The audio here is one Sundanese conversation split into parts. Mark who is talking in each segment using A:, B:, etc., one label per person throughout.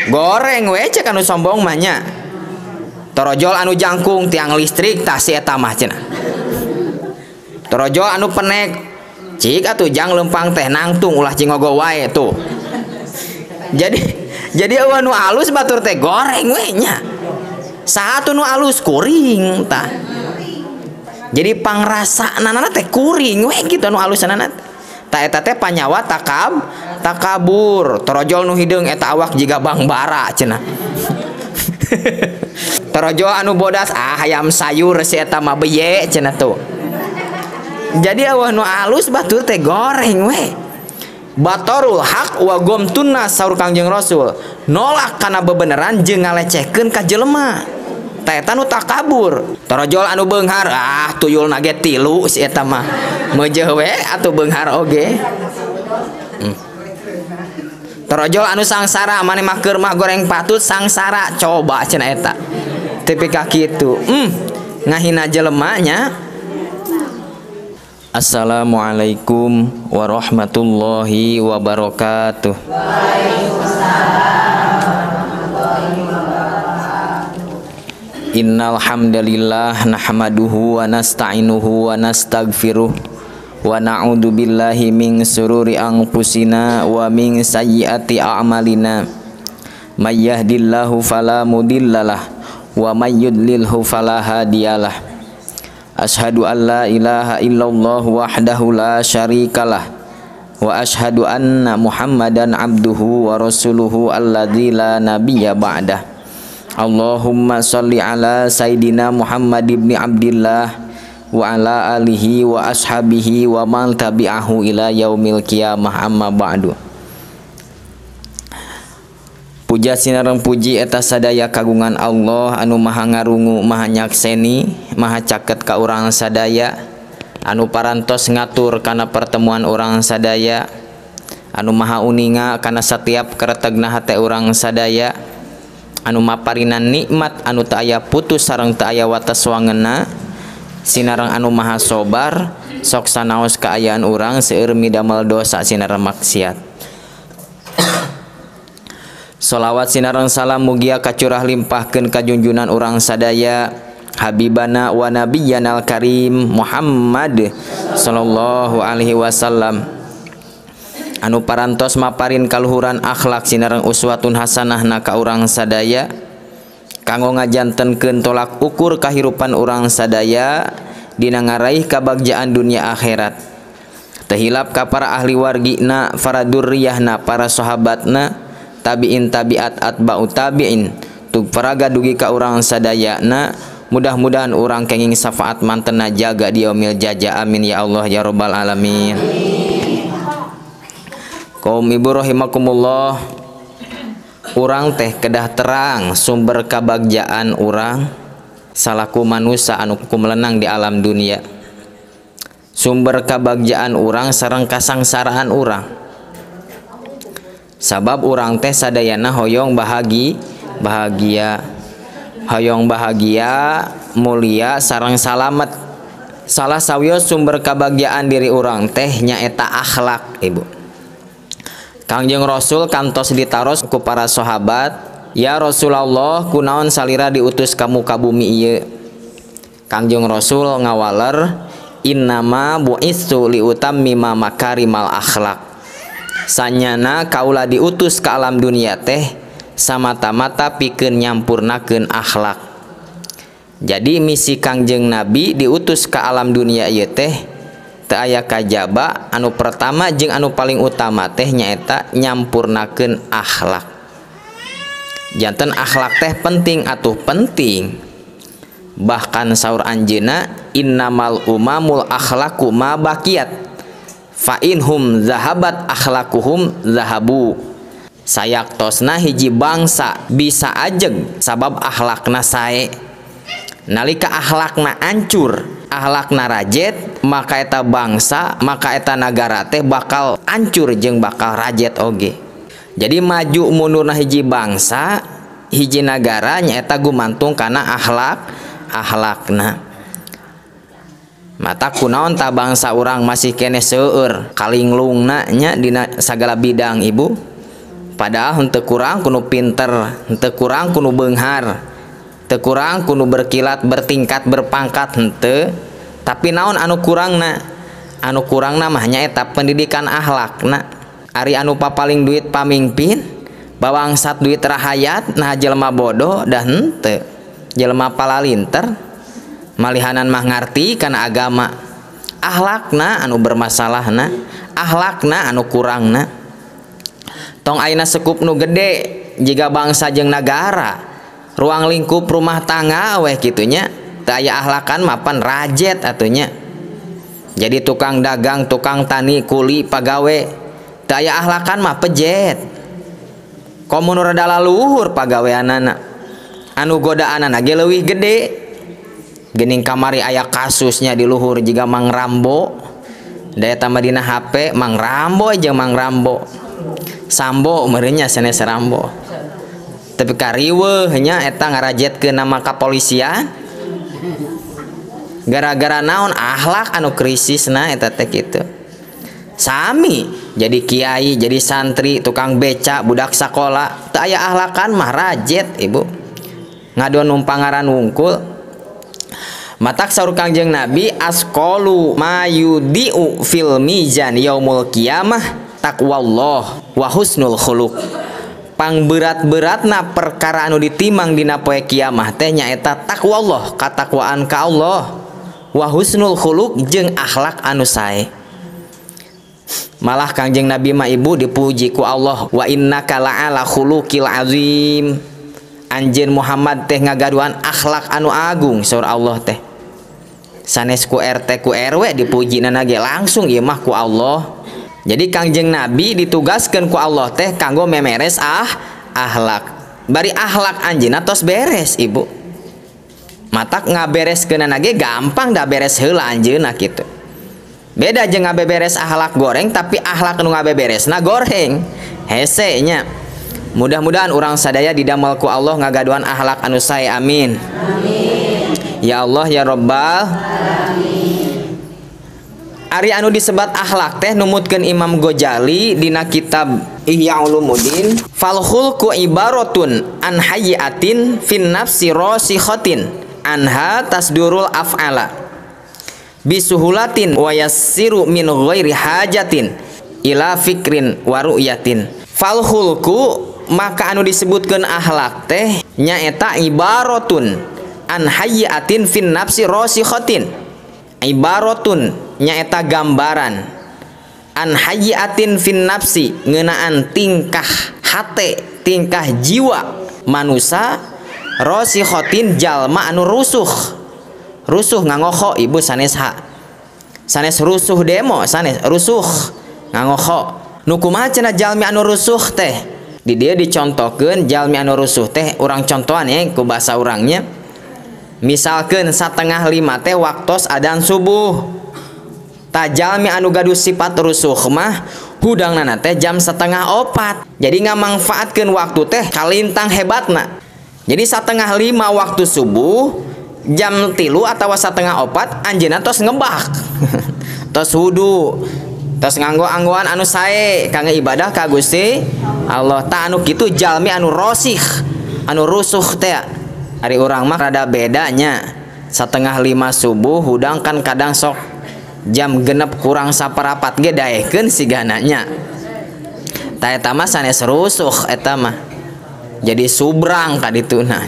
A: Goreng we cek anu sombong mah nya. Torojol anu jangkung tiang listrik tah si eta mah cenah. Torojol anu penek cik atuh jang lempang teh nangtung ulah cingogo wae tuh. Jadi eueuh nu alus batur teh goreng we nya. Saha tuh nu alus kuring tah. Jadi pangrasana teh kuring we kitu nu alusna teh. Ta eta teh panyawa takabur. Torojol nu hideung eta awak jiga bangbara cenah. Torojol anu bodas ah hayam sayur si eta mah beye cenah tuh. Jadi eueuh nu alus batur teh goreng we. Batorul haq wa gomtunna saur Kangjeng Rasul. Nolak kana bebeneran jeung ngalecehkeun ka jelema. Ta eta nu takabur. Torojol anu beunghar ah tuyulna ge tilu si eta mah. Meujeuh we atuh beunghar oge. Torojol anu sangsara maneh mah keur mah goreng patut sangsara coba cenah eta. Tepi ka kitu. Ngahina jelema nya. Assalamualaikum warahmatullahi wabarakatuh.
B: Waalaikumsalam warahmatullahi wabarakatuh.
A: Innal hamdalillah nahmaduhu wa nasta'inuhu wa nastaghfiruh wa na'udzu billahi min sururi anfusina wa min sayyiati a'malina. May yahdihillahu fala mudhillalah wa may yudlilhu fala hadiyalah. Ashhadu an la ilaha illallah wahdahu la syarikalah wa ashhadu anna Muhammadan abduhu wa rasuluhu alladzi la nabiyya ba'dah. Allahumma shalli ala sayidina Muhammad ibni Abdillah wa ala alihi wa ashabihi wa man tabi'ahu ila yaumil qiyamah, amma ba'du. Puja sinareng puji eta sadaya kagungan Allah anu maha ngarungu, maha nyakseni, maha caket ka urang sadaya, anu parantos ngatur kana pertemuan urang sadaya, anu maha uninga kana setiap keretegna hate urang sadaya, anu maparinan nikmat anu teu aya putus sareng teu aya wates wangenna, sinareng anu maha sobar sok sanaos kaayaan urang seueur midamel dosa sinareng maksiat. Salawat sinareng salam mugia kacurah limpahkeun ka junjunan urang sadaya habibana wa nabiyyanal karim Muhammad sallallahu alaihi wasallam anu parantos maparin kaluhuran akhlak sinareng uswatun hasanahna ka urang sadaya kanggo ngajantenkeun tolak ukur kahirupan urang sadaya dina ngaraih kabagjaan dunia akhirat. Teu hilap ka para ahli wargina, para durriyahna, para sahabatna, tabiin tabiat atba'u tabiin tug paraga dugi ka urang sadayana. Mudah-mudahan urang kenging syafaat mantena jaga di yaumil jaja, amin ya Allah ya rabbal alamin. Kaum ibu rahimakumullah, urang teh kedah terang sumber kabagjaan urang salaku manusia anu kumelenang di alam dunia. Sumber kabagjaan urang sareng kasangsaraan urang. Sabab urang teh sadayana hoyong bahagia, hoyong bahagia, mulia sareng salamet. Salah sawios sumber kabagjaan diri urang teh nyaeta akhlak, ibu. Kangjeng Rasul kantos ditaros ku para sahabat, "Ya Rasulullah, kunaon salira diutus ka muka bumi ieu?" Kangjeng Rasul ngawaler, "Innama bu'istu liutammima makarimal akhlak." Sanyana kaula diutus ke alam dunia teh samata-mata pikeun nyampurnakeun akhlak. Jadi misi Kangjeng Nabi diutus ke alam dunia ieu teh teu aya kajaba anu pertama jeung anu paling utama teh nyaeta nyampurnakeun akhlak. Janten akhlak teh penting atuh penting. Bahkan saur anjeunna innamal umamul akhlaqu ma baqiyat fa inhum zahabat akhlaquhum zahabu. Sayaktosna hiji bangsa bisa ajeg sabab akhlakna sae. Nalika akhlakna ancur, akhlakna rajet, maka eta bangsa, maka eta nagara teh bakal ancur jeung bakal rajet oge. Jadi maju mundurna hiji bangsa, hiji nagara nyaeta gumantung kana akhlakna. Mata kunaon ta bangsa urang masih keneh seueur kalinglungna nya dina sagala bidang ibu. Padahal henteu kurang ku nu pinter, henteu kurang ku nu beunghar, teu kurang ku nu berkilat, bertingkat, berpangkat henteu. Tapi naon anu kurangna? Anu kurangna mah nyaeta pendidikan akhlakna. Ari anu papaling duit pamingpin, bawangsat duit rahayat, nah jelema bodoh dah henteu. Jelema palalinter, malihanan mah ngarti kana agama. Akhlakna anu bermasalahna, akhlakna anu kurangna. Tong ayeuna sekup nu gede jiga bangsa jeung nagara, ruang lingkup rumah tangga weh kitunya, teu aya akhlakan mapan rajet atunya. Jadi tukang dagang, tukang tani, kuli, pagawe, teu aya akhlakan mah pejet. Komo nu rada laluhur pagaweanana, anu godaanana ge leuwih gede. Geuning kamari aya kasusnya di luhur jiga Mang Rambo, da eta mah dina HP Mang Rambo jeung Mang Rambo. Sambo meureunnya sanes Rambo. Tapi kariweuh nya eta ngarajetkeun nama kapolisian. Gara-gara naon akhlak anu krisisna eta teh kitu. Sami jadi kiai, jadi santri, tukang beca, budak sakola, teu aya akhlakan mah rajet ibu. Ngadon numpangaran wungkul. Matak saur Kangjeng Nabi asqalu mayudiu fil mizan yaumul qiyamah taqwallah wa husnul khuluq. Pangberat-beratna perkara anu ditimang dina poe kiamah teh nyaeta taqwallah, katakwaan ka Allah, wa husnul khuluq jeung akhlak anu sae. Malah Kangjeng Nabi mah ibu dipuji ku Allah, wa innaka la'ala khuluqil azim. Anjeun Muhammad teh ngagaduhan akhlak anu agung saur Allah teh. Sanes ku RT ku RW dipujina ge langsung ieu mah ku Allah. Jadi Kangjeng Nabi ditugaskeun ku Allah teh kanggo memeres akhlak. Bari akhlak anjeunna tos beres ibu. Matak ngabereskeunana ge gampang da beres heula anjeunna kitu. Beda jeung ngabeberes akhlak goreng tapi akhlak nu ngabeberesna goreng. Hese nya. Mudah-mudahan urang sadaya didamel ku Allah ngagaduhan akhlak anu sae, amin. Amin. Ya Allah ya Rabbal alamin. Ari anu disebat akhlak teh numutkeun Imam Ghazali dina kitab Ihya Ulumuddin, fal khulqu ibaratun an hayyatin fin nafsi rasikhatin anha tasdurul af'ala bisuhulatin wa yassiru min ghairi hajatin ila fikrin wa ru'yatin. Fal khulqu maka anu disebutkeun akhlak teh nyaeta ibaratun an hayyatin fin nafsi rasikhatin. Ibaratun nyaeta gambaran an hayyatin fin nafsi ngeunaan tingkah hate, tingkah jiwa manusa, rasikhatin jalma anu rusuh. Rusuh ngangokho ibu sanes ha. Sanes rusuh demo, sanes rusuh ngangokho. Nu kumaha cenah jalmi anu rusuh teh? Di dieu dicontohkeun jalmi anu rusuh teh urang contohan ya ku bahasa urangnya. Misalkeun 4:30 teh waktos adzan subuh. Ta jalmi anu gaduh sifat rusuh mah hudangnana teh jam 3:30. Jadi ngamangfaatkeun waktu teh kalintang hebatna. Jadi 4:30 waktu subuh, jam 3 atawa 3:30 anjeunna tos ngebak. Tos wudu, tos nganggo-anggoan anu sae kangge ibadah ka Gusti Allah. Ta anu kitu jalmi anu rosikh, anu rusuh teh. Ari urang mah rada bedanya. 4:30 subuh hudang kan kadang sok jam 5:45 ge daekeun sigana nya. Ta eta mah sanes rusuh eta mah. Jadi subrang ka dituna.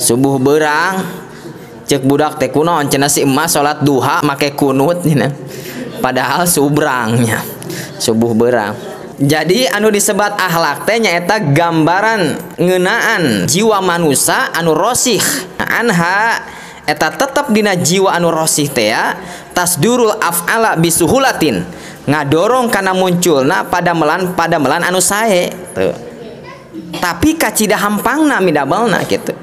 A: Subuh beurang ceuk budak teh kunaon cenah si emas salat duha make kunut nya. Padahal subrangnya. Subuh beurang. Jadi anu disebat akhlak teh nyaeta gambaran ngeunaan jiwa manusa anu rosikh. Anha eta tetep dina jiwa anu rosikh teh ya, tasdurul af'ala bisuhulatin, ngadorong kana munculna padamelan anu sae tuh. Tapi kacida hampangna midamelna kitu.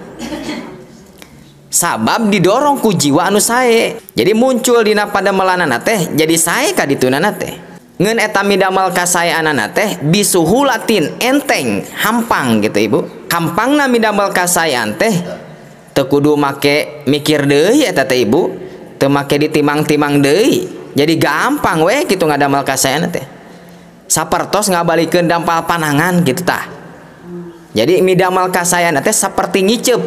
A: Sabab didorong ku jiwa anu sae. Jadi muncul dina padamelanana teh jadi sae ka ditunana teh. Ngeun eta midamel kasaeanana teh bisuhulatin, enteng, hampang gitu ibu. Hampangna midamel kasaean teh teu kudu make mikir deui eta teh ibu, teu make ditimang-timang deui. Jadi gampang we kitu ngadamel kasaean teh. Sapertos ngabalikeun dampal panangan gitu tah. Jadi midamal kasaean teh saperti ngiceup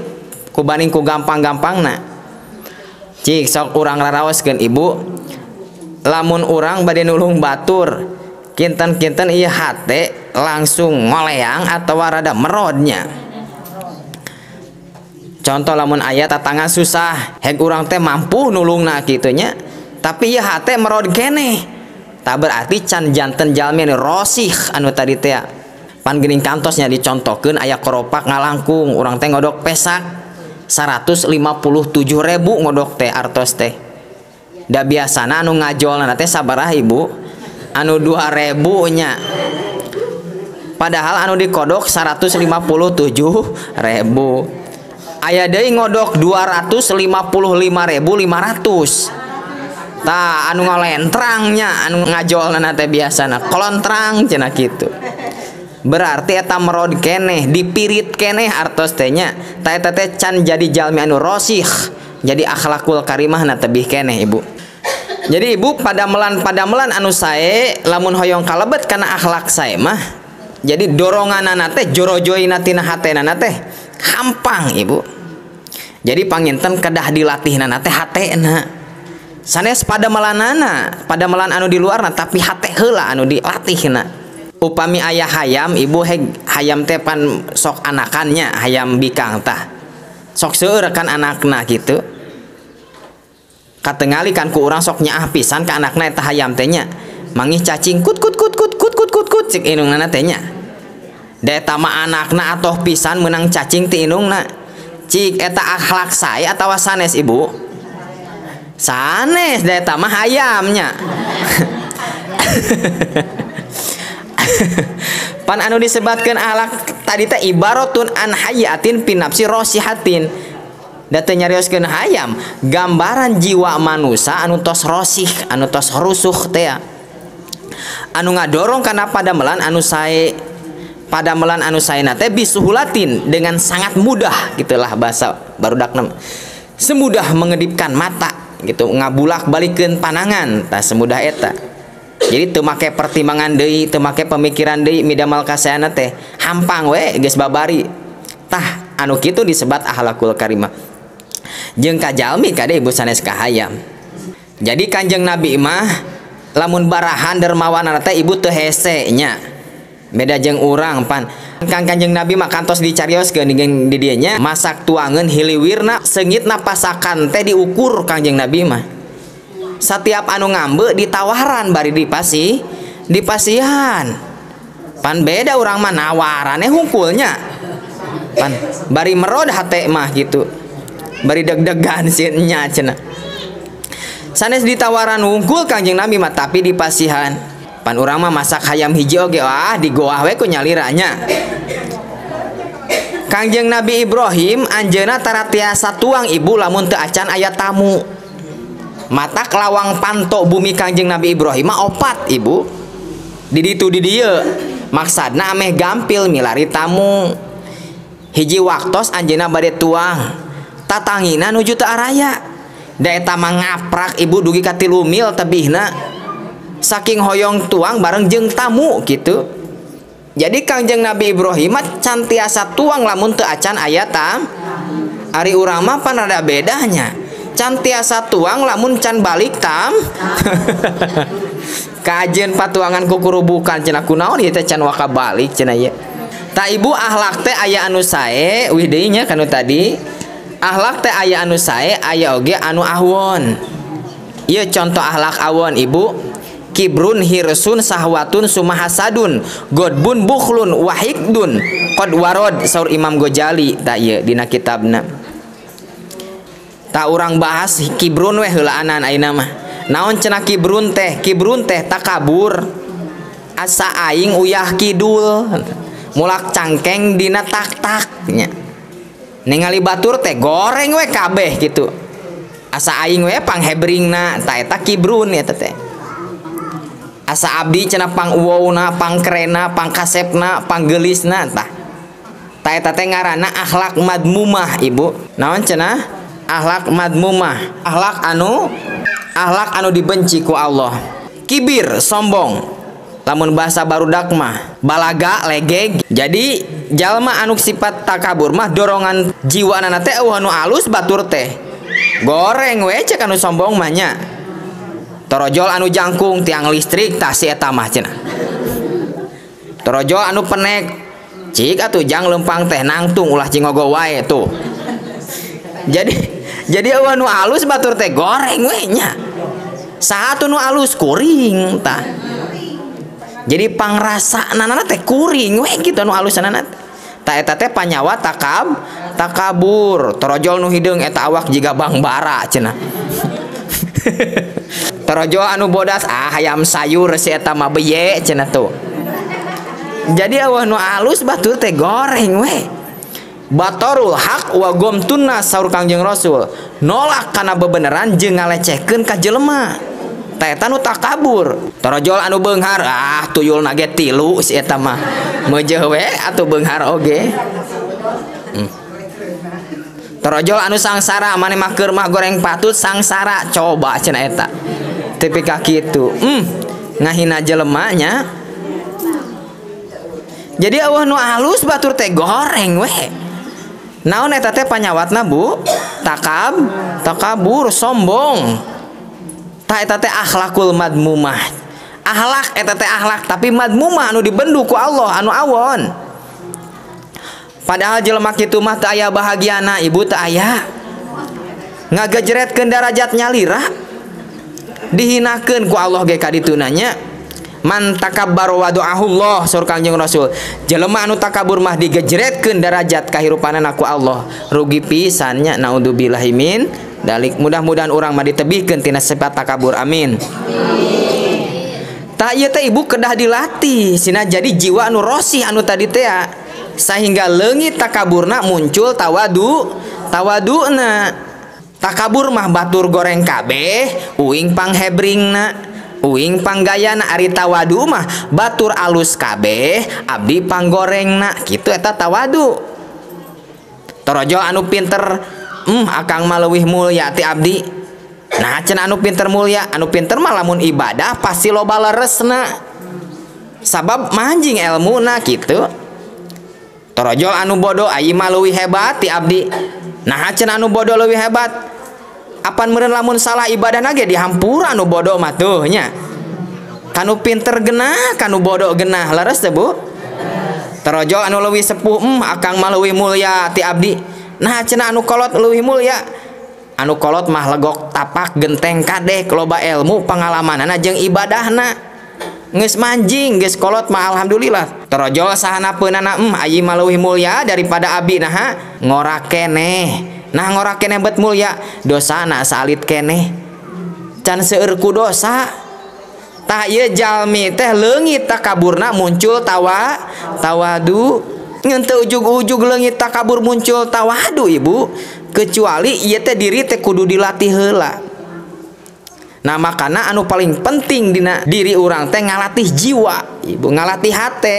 A: kubaning ku gampang-gampangna. Cik sok urang raraoskeun ibu, lamun urang bade nulung batur kinten-kinten ieu hate langsung ngoleang atawa rada merodnya. Contoh lamun aya tatangga susah, heg urang teh mampu nulungna kitu nya, tapi ieu hate merod keneh. Tah berarti can janten jalmi anu rosih anu tadi teh. Pan geuning kantosnya dicontohkeun aya koropak ngalangkung, urang teh ngodok pesak 157.000 ngodok teh artos teh. Da biasana anu ngajolna teh sabaraha ibu? Anu 2.000 nya. Padahal anu dikodok 157.000. Aya deui ngodok 255.500. Tah anu ngalentrangnya anu ngajolna teh biasana kolontrang cenah kitu. Berarti eta merod keneh, dipirit keneh artos teh nya. Tah eta teh can jadi jalmi anu rosih, jadi akhlakul karimahna tebih keneh ibu. Jadi ibu padamelan anu sae lamun hoyong kalebet kana akhlak sae mah. Jadi doronganana teh jorojoyna tina hatenana teh hampang ibu. Jadi panginten kedah dilatihna teh hatena. Sanes padamelanana, padamelan anu di luarna tapi hate heula anu dilatihna. Upami aya hayam ibu heg hayam teh pan sok anakannya hayam bikang tah. Sok seueur kan anakna gitu. Katengali kan ku urang sok nyaah pisan ka anakna eta hayam teh nya. Mangih cacing kut kut kut kut kut kut kut kut cik indungnana teh nya. Da eta mah anakna atoh pisan meunang cacing ti indungna. Cik eta akhlak sae atawa sanes ibu? Sanes, da eta mah hayamnya. Pan anu disebatkeun akhlak tadi teh ibaratun an hayatin pinapsi rosihatin. Da teu nyarioskeun hayam, gambaran jiwa manusia anu tos rosih, anu tos rusuh teh. Anu ngadorong kana padamelan anu sae, padamelan anu saena teh bisuhulatin dengan sangat mudah gitulah bahasa barudakna. Semudah mengedipkan mata gitu, ngabulak-balikeun panangan tah semudah eta. Jadi teu make pertimbangan deui, teu make pemikiran deui midamal kasaeana teh hampang we geus babari. Tah anu kitu disebat akhlakul karimah. Jeung ka jalmi kade ibu sanes ka hayam. Jadi Kanjeng Nabi mah lamun barahan dermawanana teh ibu teu hese nya. Beda jeung urang pan. Kang Kanjeng Nabi mah kantos dicarioskeun di dieu nya, masak tuangeun hiliwirna seungitna pasakan teh diukur Kanjeng Nabi mah. Setiap anu ngambe ditawaran bari dipasi, dipasihan. Pan beda urang mah nawarane hungkulnya. Pan bari merod hate mah gitu. Bari deg-degan sieun nya cenah. Sanes ditawaran hungkul Kanjeng Nabi mah tapi dipasihan. Pan urang mah masak hayam hiji oge wah digoah we ku nyaliranya. Kanjeng Nabi Ibrahim anjeunna tara tiasa tuang ibu lamun teu acan aya tamu. Matak lawang panto bumi Kanjeng Nabi Ibrahim mah opat ibu. Di ditu di dieu maksadna ameh gampil milari tamu. Hiji waktos anjeunna bade tuang. Tatangina nuju teu araya. Da eta mah ngaprak ibu dugi ka 3 mil tebihna. Saking hoyong tuang bareng jeung tamu gitu. Jadi Kanjeng Nabi Ibrahim mah can tiasa tuang lamun teu acan aya tam. Ari urang mah pan rada bedanya. Can tiasa tuang lamun can balik tam. Kajen patuangan kukurubukan cenah kunaon ieu teh can waka balik cenah ieu. Ta ibu akhlak teh aya anu sae wih deui nya kanu tadi. Akhlak teh aya anu sae aya oge anu ahwon. Ieu contoh akhlak awon ibu. Kibrun hirsun sahwatun sumahasadun godbun bukhlun wahikdun qad warod saur Imam Ghazali ta ieu dina kitabna. Ta urang bahas kibrun we heulaanan ayeuna mah. Naon cenah kibrun teh? Kibrun teh takabur. Asa aing uyah kidul. Mulak cangkeng dina tak-tak nya. Ningali batur teh goreng we kabeh gitu. Asa aing we panghebringna ta eta kibrun eta teh. Asa abdi cenah pang uwowna, pang kerena, pang kasepna, pang geulisna tah. Ta eta teh ngaranna akhlak madmumah ibu. Naon cenah? Akhlak madmumah, akhlak anu dibenci ku Allah. Kibir, sombong. Lamun bahasa barudak mah balaga legeg. Jadi jalma anu sifat takabur mah dorongan jiwana teh eueuh anu alus batur teh. Goreng we cek anu sombong mah nya. Torojol anu jangkung tiang listrik tah si eta mah cenah. Torojol anu penek cik atuh jang lempang teh nangtung ulah cingogo wae tuh. Jadi eueuh anu alus batur teh goreng we nya. Saha tuh nu alus kuring tah. Jadi pangrasa nanana teh kuring we kitu anu alusanana. Tah eta teh panyawa takabur. Torojol nu hideung eta awak jiga bangbara cenah. Torojol anu bodas ah hayam sayur si eta mah beye cenah tuh. Jadi eueuh nu alus batur teh goreng we. Batorul haq wa gomtunna saur Kangjeng Rasul. Nolak kana bebeneran jeung ngalecehkeun ka jelema. Tah eta nu takabur. Torojol anu beunghar ah tuyulna ge tilu si eta mah. Meujeuh we atuh beunghar oge. Torojol anu sangsara maneh mah keur mah goreng patut sangsara coba cenah eta. Tepi ka kitu. Ngahina jelema nya. Jadi eueuh nu alus batur teh goreng we. Naon eta teh panyawatna Bu? Takabur, sombong. Tah eta teh akhlakul madmumah. Akhlak eta teh akhlak tapi madmumah anu dibendu ku Allah anu awon. Padahal jelema kitu mah teu aya bahagiana, ibu teu aya. Ngagejretkeun darajat nyalira. Dihinakeun ku Allah ge ka dituna nya. Man takabbar wa du'ahullah saur Kangjeng Rasul. Jelema anu takabur mah digejretkeun darajat kahirupanana ku Allah. Rugi pisan nya, naudzubillahi min dalik. Mudah-mudahan urang mah ditebihkeun tina sifat takabur. Amin. Tah ieu teh ibu kedah dilatih sina jadi jiwa anu rosih anu tadi teh sehingga leungit takaburna muncul tawaduna. Takabur mah batur goreng kabeh uing panghebringna uing panggayana. Ari tawadu mah batur alus kabeh abdi panggorengna kitu eta tawadu. Torojol anu pinter akang mah leuwih mulya ti abdi. Nah cenah anu pinter mulya, anu pinter mah lamun ibadah pasti loba leresna sabab manjing elmuna kitu. Torojol anu bodoh ayi mah leuwih hebat ti abdi. Nah cenah anu bodoh leuwih hebat apan meureun lamun salah ibadah ge dihampura anu bodoh mah tuh nya. Kanu pinter genah, kanu bodoh genah, leres teh Bu? Torojol anu leuwih sepuh, akang mah leuwih mulya ti abdi. Nah cenah anu kolot leuwih mulya. Anu kolot mah legok tapak genteng kadek loba ilmu pangalamanana jeung ibadahna. Geus manjing geus kolot mah alhamdulillah. Torojol sahana peunana ayi mah leuwih mulya daripada abi naha ngora keneh. Nah ngora keneh bet mulya dosana salit keneh. Can seueur ku dosa. Tah ieu jalmi teh leungit takaburna muncul tawadu. Ngan teu ujug-ujug leungit takabur muncul tawadu ibu. Kecuali ieu teh diri teh kudu dilatih heula. Nah makana anu paling penting dina diri urang teh ngalatih jiwa, ibu ngalatih hate.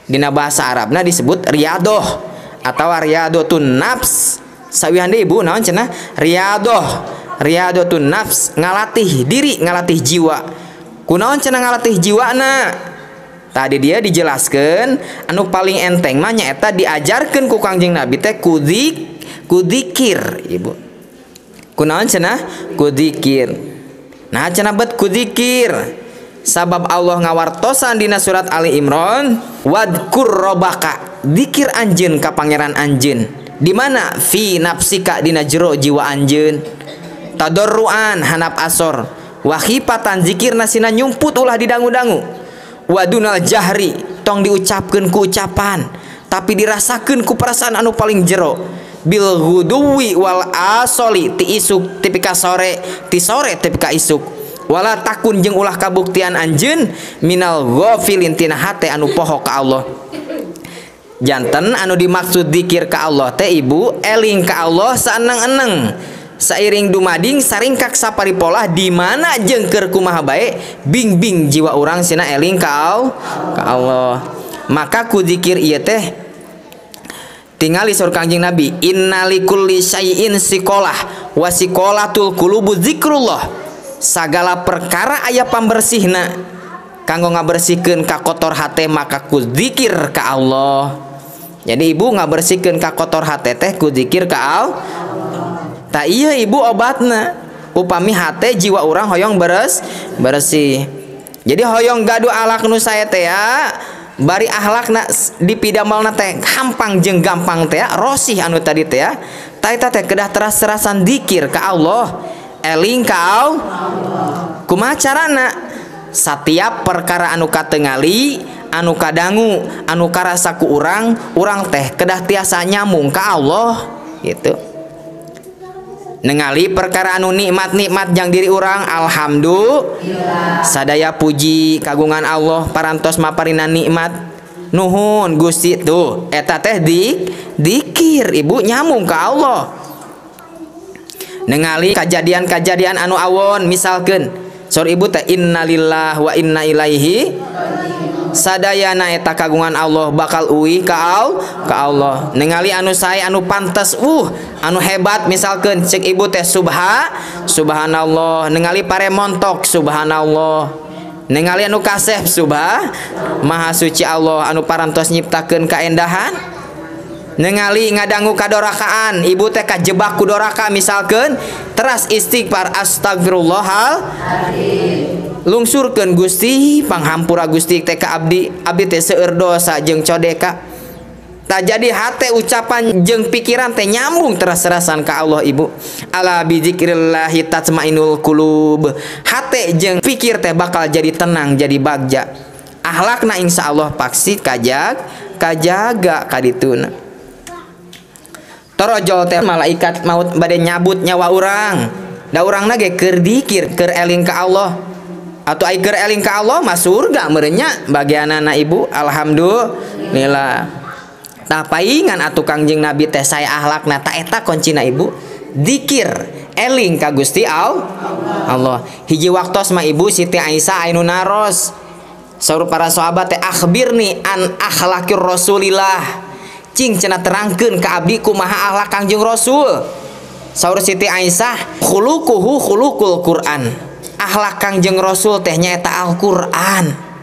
A: Dina bahasa Arabna disebut riadoh atau riyadotun nafs. Sawihan deui ibu naon cenah? Riadoh, riyadotun nafs, ngalatih diri, ngalatih jiwa. Kunaon cenah ngalatih jiwana? Tadi dia dijelaskan anu paling enteng mah nyaeta diajarkeun ku Kangjeng Nabi teh kudikir ibu. Kunaon cenah? Kudikir. Nah cenah bet kudikir. Sabab Allah ngawartosan dina surat Ali Imran, wadkur robaka, dikir anjeun ka pangeran anjeun. Di mana? Fi nafsika, dina jero jiwa anjeun. Tadarruan hanap asor, wahipatan zikirna sina nyumput ulah didangu-dangu. Wadunal jahri, tong diucapkeun ku ucapan, tapi dirasakeun ku perasaan anu paling jero. Bil ghuduwi wal asoli, ti isuk tepi ka sore, ti sore tepi ka isuk. Wala takun jeung ulah kabuktian anjeun minal ghafilin tina hate anu poho ka Allah. Janten anu dimaksud zikir ka Allah teh ibu eling ka Allah saeneng-eneng. Sairing dumading saringkak saparipolah di mana jeung keur kumaha bae bingbing jiwa urang sina eling ka Allah. Maka ku zikir ieu teh tingali saur Kangjeng Nabi, innalikulli syai'in sikolah wa sikolatul qulubu zikrullah. Sagala perkara aya pambersihna. Kanggo ngabersihkeun kakotor hate maka ku zikir ka Allah. Jadi ibu ngabersihkeun kakotor hate teh ku zikir ka Allah. Tah ieu ibu obatna. Upami hate jiwa urang hoyong bersih. Jadi hoyong gaduh akhlak nu sae teh ya, bari akhlakna dipidamelna teh hampang jeung gampang teh ya, rosih anu tadi teh ya. Tah eta teh kedah teras-terasan zikir ka Allah, eling ka Allah. Kumaha carana? Satiap perkara anu katengali, anu kadangu, anu karasa ku urang, urang teh kedah tiasa nyambung ka Allah gitu. Nengali perkara anu nikmat-nikmat jang diri urang, alhamdulillah. Sadaya puji kagungan Allah parantos maparina nikmat. Nuhun Gusti tuh eta teh dikir ibu nyambung ka Allah. Nengali kajadian-kajadian anu awon misalkeun saur ibu teh innalillahi wa inna ilaihi sadayana eta kagungan Allah bakal uih ka Allah. Ningali anu sae anu pantes anu hebat misalkeun cek ibu teh subhanallah. Ningali pare montok subhanallah. Ningali anu kasep maha suci Allah anu parantos nyiptakeun kaendahan. Ningali ngadangu kadorakaan ibu teh kajebak ku doraka misalkeun teras istighfar astagfirullahal lungsurkeun Gusti panghampura Gusti teh ka abdi, abdi teh seueur dosa jeung codeka. Tah jadi hate ucapan jeung pikiran teh nyambung teras-terasan ka Allah ibu. Ala bizikrillahi tatmainul qulub. Hate jeung pikir teh bakal jadi tenang, jadi bagja. Akhlakna insyaallah pasti kajaga kadituna. Torojol teh malaikat maut bade nyabut nyawa urang. Da urangna ge keur dikir, keur eling ka Allah. Atau ai keur eling ka Allah mah surga meureun nya bagianana ibu. Alhamdulillah. Tah paingan atuh Kangjeng Nabi teh sae akhlakna, ta eta kuncina ibu. Dikir, eling ka Gusti Allah. Hiji waktos mah ibu Siti Aisyah anu naros. Saur para sahabat teh akhbirni an akhlaqir Rasulillah. Cing cenah terangkeun ka abdi kumaha akhlak Kangjeng Rasul. Saur Siti Aisyah khuluquhu khuluqul Quran. Akhlak Kangjeng Rasul teh nyaeta Al-Qur'an.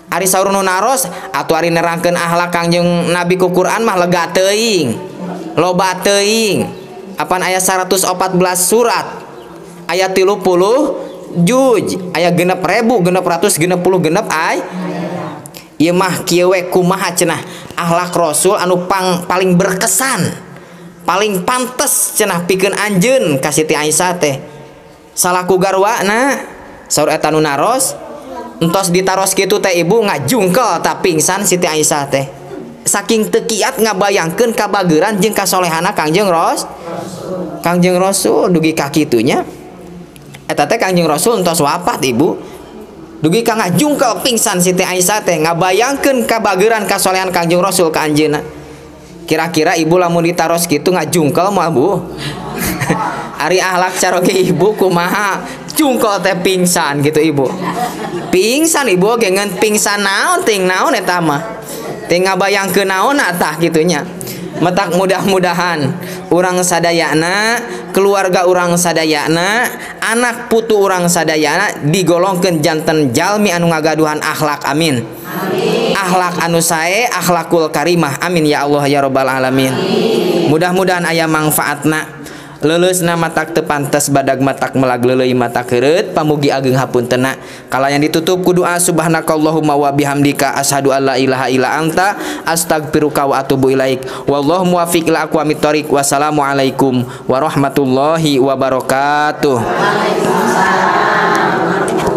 A: Ari saur nu naros atuh ari nerangkeun akhlak Kangjeng Nabi ku Quran mah lega teuing, loba teuing. Apan aya 114 surat, aya 30 juj, aya 6.666 ay. Ieu mah kieu we kumaha cenah akhlak Rasul anu paling berkesan, paling pantes cenah pikeun anjeun ka Siti Aisyah teh. Salaku garwana saur eta nu naros entos ditaros kitu teh ibu ngajungkel ta pingsan Siti Aisyah teh. Saking teu kiat ngabayangkeun kabageran jeung kasolehana Kangjeng Kangjeng Rasul dugi ka kitunya. Eta teh Kangjeng Rasul entos wafat ibu. Dugi ka ngajungkel pingsan Siti Aisyah teh ngabayangkeun kabageran kasolehan Kangjeng Rasul ka anjeunna. Kira-kira ibu lamun ditaros kitu ngajungkel moal bu? Ari akhlak caroge ibu kumaha? Jungkel teh pingsan gitu ibu. Pingsan ibu oge ngan pingsan naon ting naon eta mah. Teh ngabayangkeun naon tah kitunya. Matak mudah-mudahan urang sadayana, keluarga urang sadayana, anak putu urang sadayana digolongkeun janten jalmi anu ngagaduhan akhlak, amin. Amin. Akhlak anu sae, akhlakul karimah, amin ya Allah ya rabbal alamin. Mudah-mudahan aya mangfaatna. Leuleusna matak teu pantes badag matak melag leuleuy matak heureut pamugi ageng hapuntena. Kalayan ditutup ku doa subhanakallahumma wa bihamdika asyhadu alla ilaha illa anta astagfiruka wa atubu ilaik. Wallahu muwaffiq ila aqwamit thoriq. Wassalamualaikum warahmatullahi wabarakatuh.
B: Waalaikumsalam.